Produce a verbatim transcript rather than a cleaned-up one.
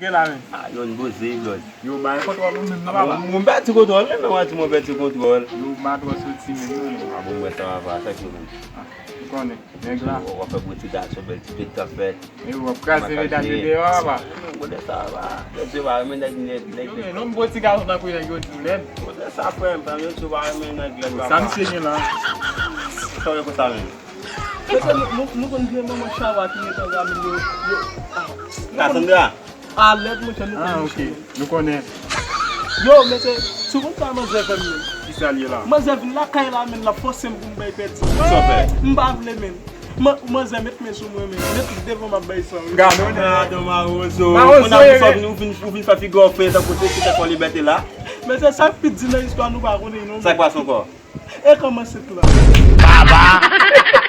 Gen la men. Ah, yon boze, Blòd. Yo, bay kontwòl ou menm nan, papa. Mwen pèdi kontwòl, men mwen di mwen pèdi kontwòl. Yo, matwò soti menm, yo. Ah, bon, mwen sa va, sa ki menm. Ah, ou konnen, nèg la. W ap fè gwo ti dat, yon bèl ti pet k ap fèt. E w ap kraze medam yo deyò, papa. Kote sa, papa? Nèg yo pa renmen nèg, nèg, nèg. Yo, men, non, gwo ti gason tankou nèg yo di w lèd. Kote sa, frè m, frè m, yo di w pa renmen nèg lèd, papa. Sa misye gen la? Sa w gen konsa menm? Mesye, nou, nou, nou konn vye manman chawa ki met anba men yo, yo, ah. Kasandra. Ah, lèd, monchè, nou konn. Ah, ok. Nou konnen. Yo, mesye, si w konn sa manzè fè m, men. Kisa l ye la? Manzè vin lakay la, men, l ap fòse m pou m bay pèdi. Kisa w fè? M pa vle, men. Man-, manzè met men sou mwen, men. Met devan m ap bay san. Gade, gade Mawozo. Mawozo, kounye a, ou vin, ou vin fè figi w fè tankou se, se tankou libète la. Mesye, sa k pi di nan istwa nou pa konnen, non. Sa k pase ankò? E kòman se plan? Baba!